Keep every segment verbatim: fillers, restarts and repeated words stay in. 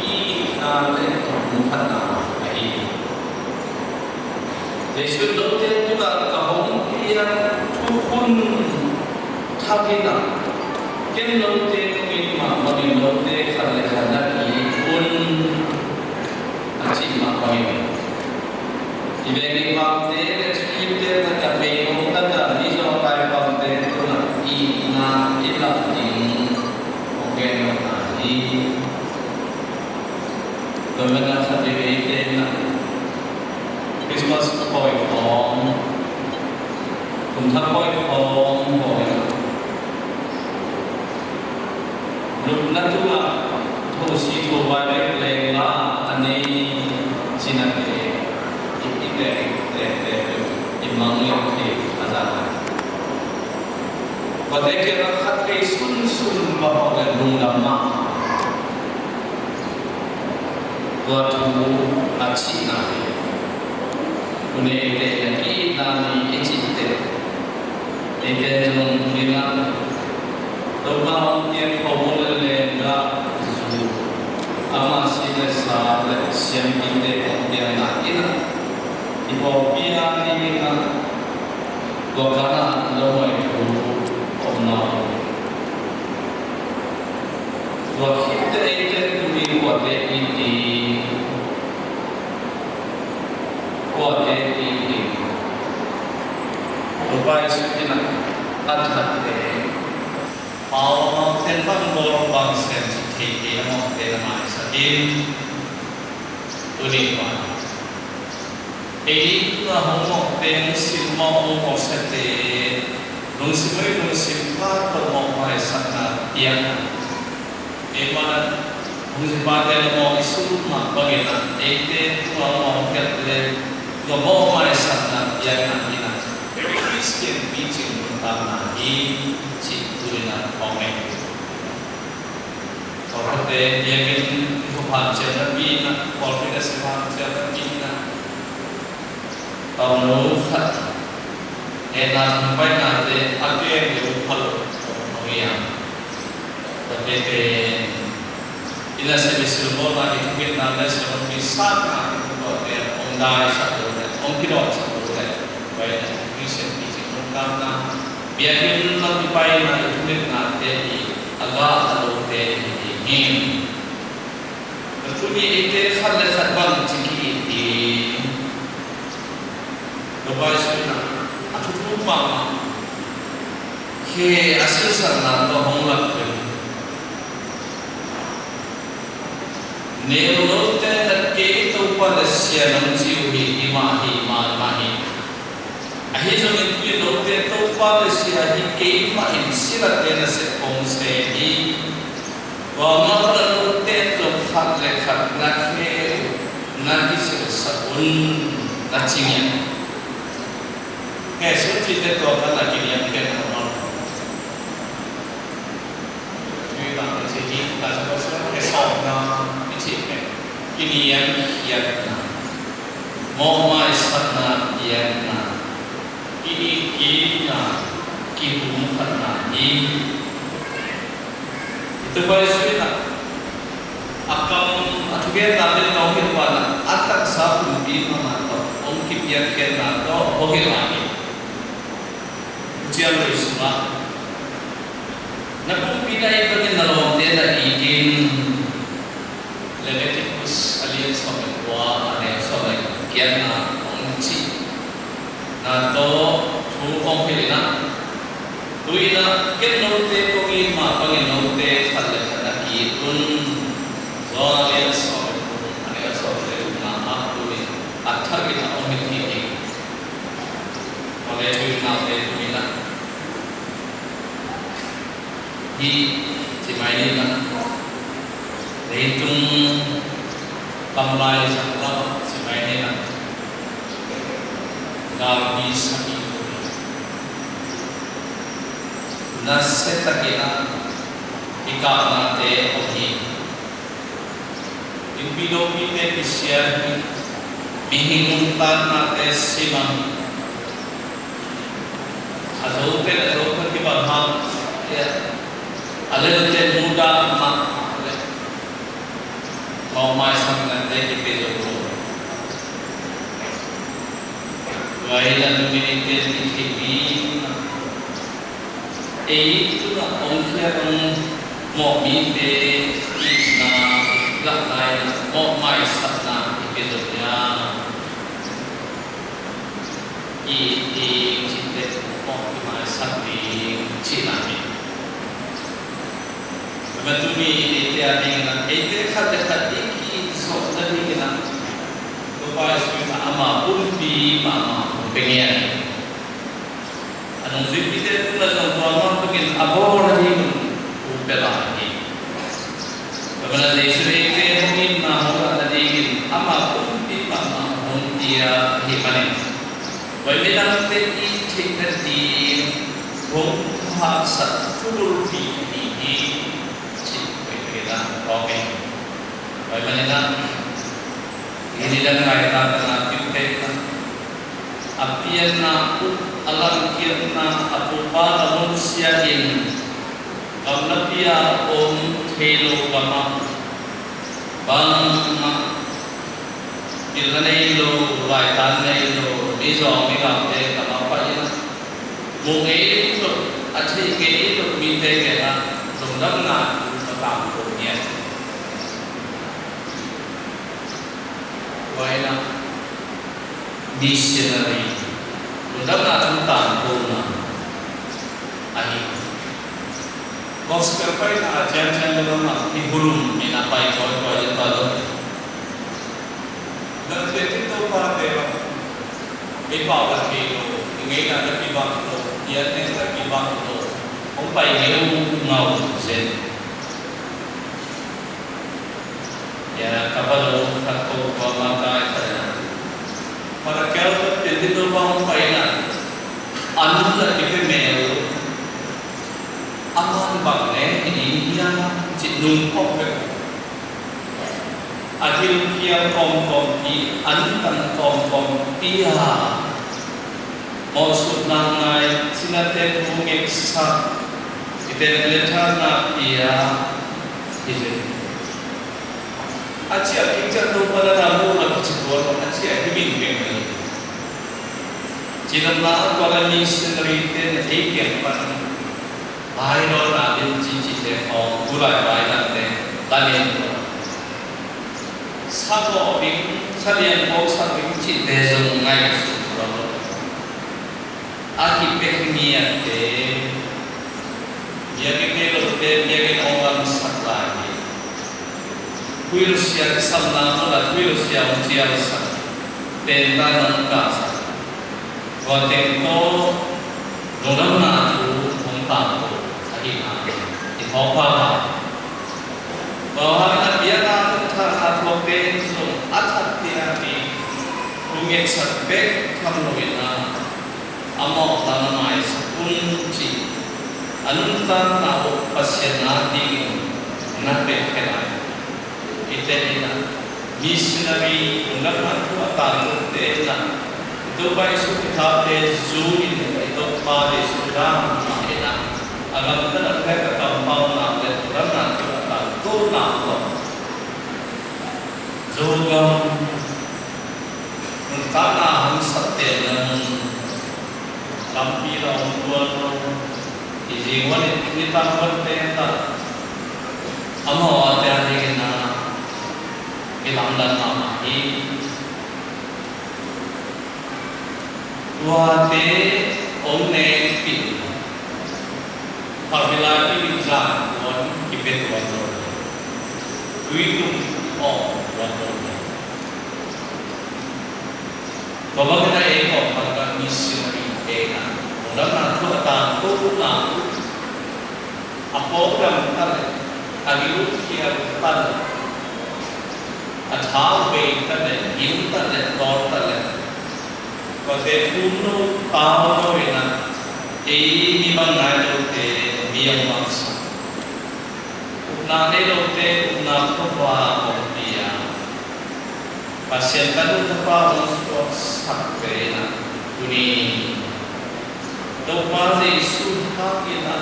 Itna le tawh hong khatna ahi hi. Jesuh in note tungah ka hong piak thukhun thak in ah, ken note kong it mah bangin note khat le khat na ki-it un, a cih mah bangin, i veng i pamte le Khristiante na ka pei hong khat a, mi Zogam pamte tungah itna i lak ding hong gen nopna hi. Tua manin a khat veve eite in ah Christmas pawi khawng, kum thak pawi khawng, pawi khawng, lupna tungah thosi thovai bek leng la a nei cih na te, i, i tek, tek, tek, i mang leng thei a za lai. Tua te kiangah khat vei sunsun mah bang leh lungdam mah tua thu a cihna hi. Tuni eite in a ki-itna ni i cih teh, eite zong tuni in ah Topa hong piak khomun le lenggah, zu, ama si le sa le siampite hong piakna in ah, i pawlpi a dingin ah tua kan a lo ngaihtu om nawn lo. Tua khit teh eite tuni kuate it ding, kuate it ding. Topa Jesuh in ah a thak teh, pau a mawkte bang bawl bang sem cih thei thei a mawkte na maisak in. Tuni kuan ei tungah hong mawkte, hong sim mawk, hong mawksiate lungsim hoih, lungsim pha tawh mawh maisakna piakna, ei mah na hong zipate na mawh i sum mah bangin ah eite tungah hong mawksiate tungah mawh maisakna piakna in ah Khristian picing nuntakna hi cih tuni in ah hong meng hi. Tua khit teh biakinn thupha ciamna pi in ah, pawlpi na sim hang ciamna pi in ah, tawmno khat hehna thangpaihna te a keng lo pha lo hong hi a. Tua te pen i nasep i silbawlna, i thungetna le silbawlna, i sakna te, tuate hong daisak lo leh, hong kidawtsak lo leh, tua in ah Khristian picing nuntakna, biakinn lam i paina, i thungetnate i a gah a lote i hi ding hi. Tua tuni eite khat le khat bang ci ki-it ding. Topa Jesuh in ah a thuthu mahmah, khe a silsakna tawh hong lak pen, neu lote na kei Topa le Sia nong ci uh hi, hi mah hi, mah mah hi. Ahi zongin tui lote Topa le Sia hi keimah in silate nasep kong sem hi. Tua mah bang a lote tawh khat le khat na khe uh na kisilsak un, na ci ngiat. Khe sun cihte tua khat na kiniamkhiatna mah. Tui bang na ci hi, ka sa ko sun khe sawmna i cih pen kiniamkhiatna, mawhmaisakna, piakna, ki-it kikna, kipumkhatna hi. Topa Jesuh in ah a kam, a thugenna pen hong hilh pan ah a taksa pumpi mahmah tawh hong kipiakkhiatna tawh hong hilh lai hi. Thuciam Lui sungah na pumpi na it bangin na lawmte na it in. Leviticus a lian sawm le kua, a neu sawm le giatna hong cihna tawh thu hong hilh in ah, tu-in ah ken note kong it mah bangin note khat le khat na ki-it un. John a lian sawm le thum, a neu sawm le thumna ah tuni a thakin a hong hilh hi. Tua leh tu-in naute tuni-in ah hih ci mai ni in ah, leitung kamlai zang lam ah ci mai ni in ah, galpi sami nasia takin ah kikapnate om hi. Innpi lopite kisia hi. Mihing nuntaknate simang hi. A zote a zo kha kibang hang, a lelte mudah mah le Mawhmaisakna te kipia zo lo. Tua hi a, tuni in eite i theih ding, ei tungah hong khiat hong mawh mite itna, lahna in mawhmaisakna i pia zo hi a. Ki-it ding cih teh, mawh kimaisak ding cihna hi. Tua tuni eite a dingin ah, eite khat le khat i ki-it zawh nadingin ah, Topa Jesuh in ah ama pumpi mahmah hong pia ngiat hi. A nungzuipite tungah zong tua mah bangin a bawl nadingin hong pia lai hi. Tua manin Jesuh in eite hong itna hong lah nadingin ama pumpi mahmah hong pia ahih manin, tua midangte i theih nading hong haksat thubulpi ahi hi, cih veivei in ah hong phawk hi. Tua manin ah, hih nidang ngai taktakna, a pianna uh, a lamkhiatna, a pupa a nunsia in, gamlapi a om thei lo gamah, bangmah pilna nei lo, laitan nei lo, mizawng migalte gamah pai in, mu ngei lo, a theih ngei lo mite kiangah lungdamna thu ka tangko ngiat. Tua in ah, missionary, lungdamna thu tangkona ahi. Gospel paina a ciangciang lo lamah i hulum in a pai kawikawi in tua lo. Lamte tin Topate lo, i pau la thei lo, i ngeina la kibang lo, i atnek la kibang lo, hong pai ngeungau zen. Ya, ka pa lo khat ko, ko ma kai khat na. Para kel ko tenti to bang pai na. An la kipia mel lo. Aman bang ne, ini ya, cih nung pok pek. A thil phial kawmkawmpi, an tan kawmkawmpi a, mawhsutna ngai, sinate thu ngeksak, i tek le thana pia hi zen. A ciah kik ciah Topa na na mu a kici tuan a ciah hi bing bing hi. Ci lam na a tua la missionary te na ei kiang pan. Bainawtna ding cincinte khawng, tulai bainawte, lamen tua. Sa mawh ding, sa lian khawng sak ding cihte zong ngai suk tua lo. A kipek ngiatte, biakinn ngei lote, biakinn hong lamsak lai hi. Thuhilhsia kisamna munah thuhilhsia hong cialsak, tenta hong kahsak. Tua teng tawh lungdamna thu hong tangko ahihna i phawk pha. Tua hangin a biakna hong thahna thuakte in zong a thatte a mi thu ngeksak bek tham lo in a, a mawhna maisak un cih a nuntakna uh Pasian a dingin na pekkhia lai. I tek in a, missionary lungdamna thu a tangkote in a, i Topa Jesuh kithate zu in, i Topa Jesuh dam mah in a, a gamtat a pek a kampauna le lungdamna thu a tangkona tawh Zogam nuntakna hong satte na mun, lampi la hong tuan lo. I zi huan i, i tang huan pen ta. Amau a te a ding in a, i lamdan mahmah hi. Tuate hong nekpih, phalbi lai pi in zan tuan kipia tuan lo. Tuitum awng tuan lo. Tua bangin a ei kawm bangin missionary ei na, lungdamna thu a tangkona, a pawldam ta leh, a gilkial ta leh, a thau bei ta leh, gim ta leh, tawl ta leh, tuate thum lo, pau lo in a, ei mi bang nai lote mi hong mangsak. Upna nei lote upna khuavak hong pia. Pasian tanu tapa hong suaksak ve in a, tuni Topa Jesuh hangin a,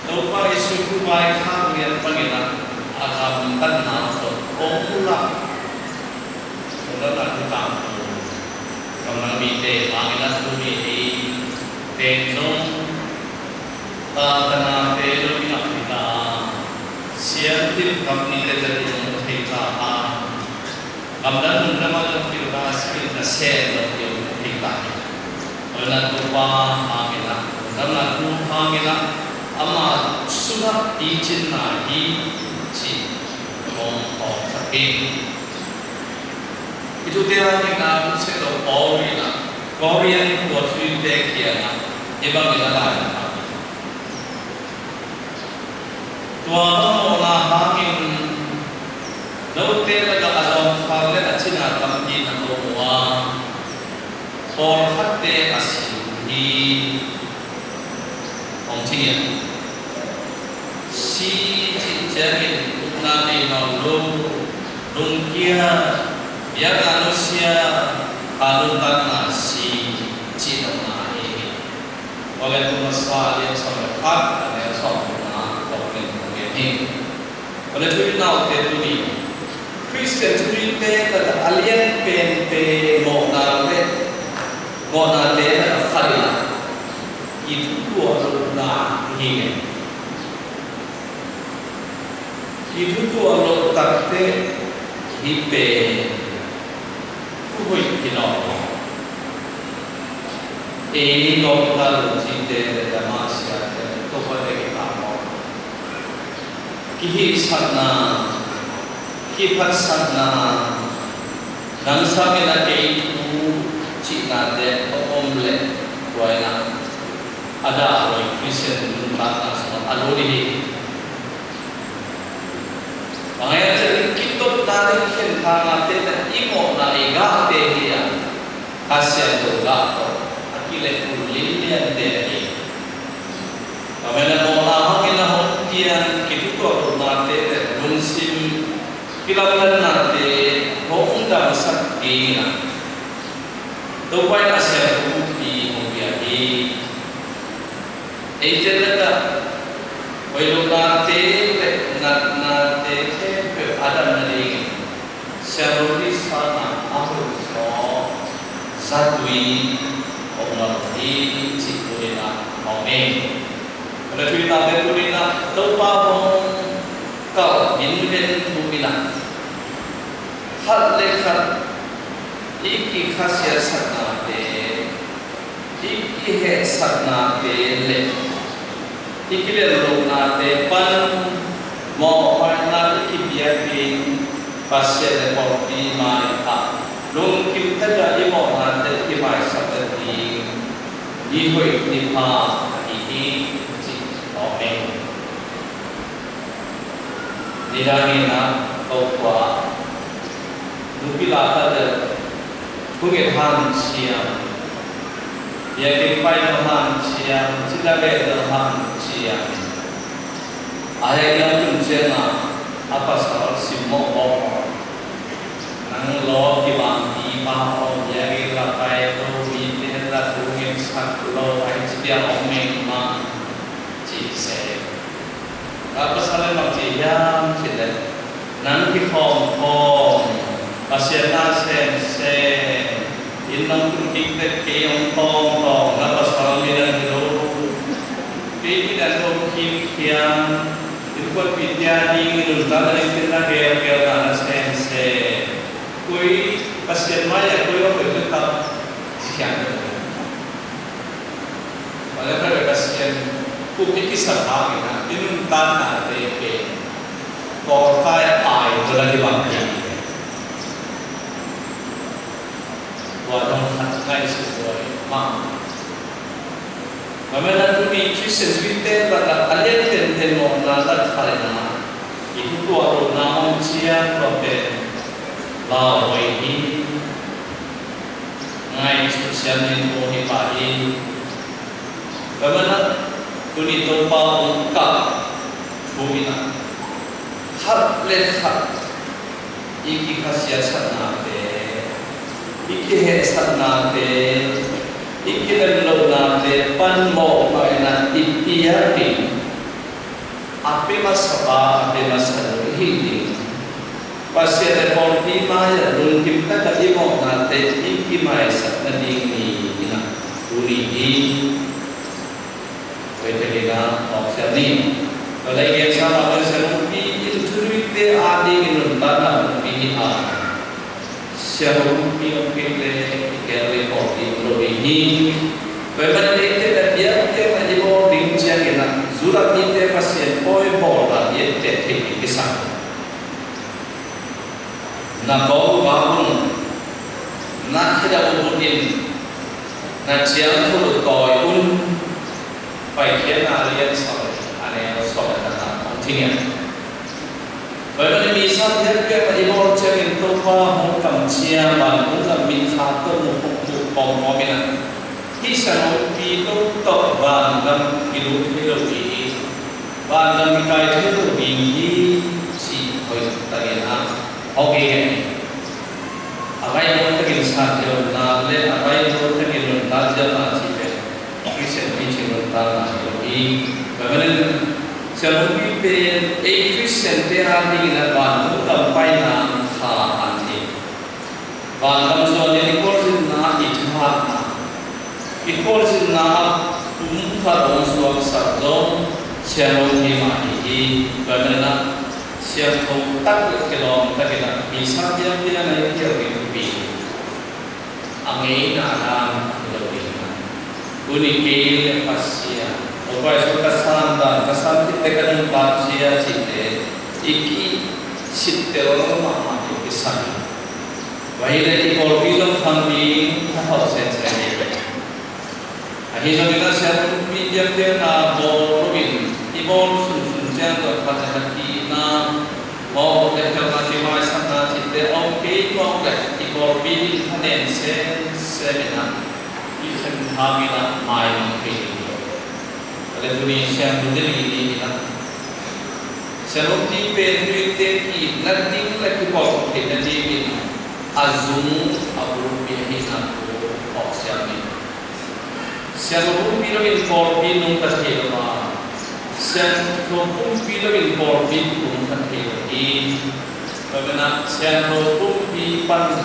Topa Jesuh thu vaikhak lian bangin a, a gamtatna tawh hong la Nang mite hangin a tuni ei pen zong, ta, tanate lo in a pita, siam tim kam ni te te zong thei ta a, gamdang lungdam a zong pil ta, simin ta sen lo in thei ta hi. Ol na Topa hangin a, lungdam na tu hangin a, ama sungah picin na hi ci hong hong sak hi. I thute hangin a hong seh lo Paul in a, Korin khua suite kiangah hih bangin a lai na. Tua bang mawhna hangin note lakah a zawngkhal le a cina tampi na om uh a, pawlkhatte a si uh hi, hong ci hi. Si cih ciangin upna nei hau lo, lungkia, biakna nusia, a nuntakna si cih nopna hi. Korin thu masa a lian sawm le khat, a neu sawm le gukna tawh pen hong gen hi. Korin thu i naute tuni, Khristian tuni te lakah a lian penpen mawhna le mawhnate lakah khat in a, i thu tuah lohna hi ngen. I thu tuah loh takteh hih pen thu hoih hi nawn lo. Ei gawmna lungcite le Damasia te Topa te kitak maw? Kihihsakna, kiphatsakna, nang sangin a kei thu cihnate a om leh tua in a, a dah lo i Khristian nuntakna sungah a lut hi. Bang hang hiam cih leh kitotna ding khen thangate le i mawhna i gahte hi a, Kha Siangtho gah tawh a kilehbulh linliante ahi. Tua manin a mawhna hangin a hong piang kithutuak lohnate le lungsim kilamdannate hong damsak dingin a, Topa in a siangtho buppi hong pia hi. Eite lakah hoih lohnate le natnate khempeuh a dam nadingin siangtho i sangin a hoih zaw zatui hong lam hi cih tuni-in a hong nei. Tua le tuni-in a, tua le tuni-in a Topa hong kalh min ven thu in a, khat le khat i kikhasiatsaknate, i kihehsaknate le i kilemlohnate pan mawhmaina i kipiak ding Pasian le pawlpi mai-ah lungkim takin i mawhnate i kimaisak ding ni hoih ni pha ahi hi, ci. Amen. Nidang in a ko khua nupi lak a del, thunget hanciam, biakinn paina hanciam, cina vehna hanciam. A heh in a tun ciangin a pasal simmawh bawk. Nang law kibang pipa aw, biakinn la pai lo, mite la thungetsak lo, a hi ci piang om mengmang, ci se. Ka pasal in bang ci hiam cih leh, nang kikhawmkhawm, Pasian na semsem, inn nong tun kik tek kei hong tawngtawng, na pasal midang hi lo. Kei midang hong khinkhian, innkuanpihte a ding i nuntakna ding pen na gelgelna na semsem. Koi Pasian mai-ah koi hong hoih taktak siang. Tua leh Pasian kup i kisa hangin a, i nuntaknate pen pawlkhat ai tua la hi bang hi. Tua zong khat ngaihsut tua hi mah. Tua manin a tuni Christian suite lakah a lian penpen mawhna lakah khat in a, i thu tuah lohna hong ciang tua pen lauhuai hi. Ngaihsut siam ding thu hi pah hi. Tua manin a tuni Topa hong kah thu in a, khat le khat i kikhasiatsaknate, i kihehsaknate, i kilemlohnate pan mawhmaina i piak ding, a pia masa pa, a pia masa nu i hih ding. Pasian le pawlpi mai-ah lungkim takin i mawhnate i kimaisak nading ni in ah tuni hi. Hoih takin ah hawksiam ni. Tua leh i gensa mah bangin siangthopi in thuzuite adingin nuntakna pumpi hi a, siangthopi hong piak leh i keel leh pawlpi om lo ding hi. Tua ahih manin eite in ah biakpiakna i bawl ding ciangin ah Judah mite Pasian pawi bawlna i etteh theih ding kisam. Na kawm uh vak un, na khedap uh bun in, na ciangkhol uh tawi un. Paikhiatna a lian sawm, a neu sawm le khatna hong thei ngiat. Tua ahih manin misa biakpiakna i bawl ciangin Topa hong kamciam, vantung gam min kha to mu hong mu kawmkawm in ah, hih siangthopi to tawh vangam kilut thei lo ding hi, vangam kikai thei lo ding hi, cih hoih takin ah hong gen hi. A vaihawm takin san ziauna le a vaihawm takin nuntak ziauna cih pen Khristian picing nuntakna hi lo hi. Tua ahih manin siangthopi pen ei Khristiante adingin ah vantung gam paina kha an hi. Vangam zuanin i khualzinna, i thahatna, i khualzinna ah pumkhat hong suaksak zong siangtho hi mah hi. Tua ahih manin ah siangtho tak le kilawm takin ah misa biakpiakna i piak ding thupi hi. A ngeina dan hi lo ding a, tuni kei le Pasian, Topa Jesuh, ka san dan, ka san khit teh ka nuntak zia cihte i kisittel mahmah ding kisam hi. Tua hi leh i pawlpi zong khang ding thathau senseng hi. Ahi zongin ah siangthopi biakpiakna bawl loin i bawl sunsun ciang tawh khat le khat itna, mawh le khelhna kimaisakna cihte a om kei mawk leh i pawlpi in thanem semsem in ah i khen hangin ah maimang thei ding hi. Tua leh tuni siangthote li ni in ah siangthopi pen thuzuite ki-it nading le kipawlkhiat theih nadingin a zung a bulpi ahihna thu hawksiam ni. Siangtho pumpi loin pawlpi nungta thei lo a, siangtho pumpi loin pawlpi kipumkhat thei lo hi. Tua ahih manin ah siangtho pumpi pan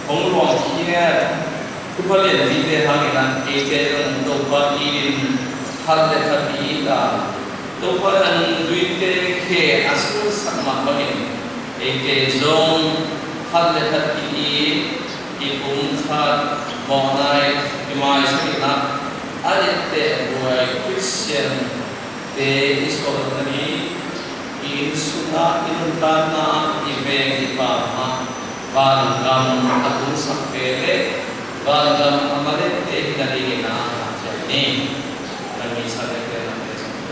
hong luangkhiat thupha lianpite hangin ah eite zong Topa in khat le khat i it a, Topa in a nungzuite khe a silsak mah bangin eite zong khat le khat i it, i pumkhat, mawhna i maisak in ah a etteh buai Khristiante i suahtakna ding, i inn sungah, i nuntakna ah, i veng i pam ah vangam a tungsak pen leh vangam a malette hi nadingin ah hanciam ni. Nan misa le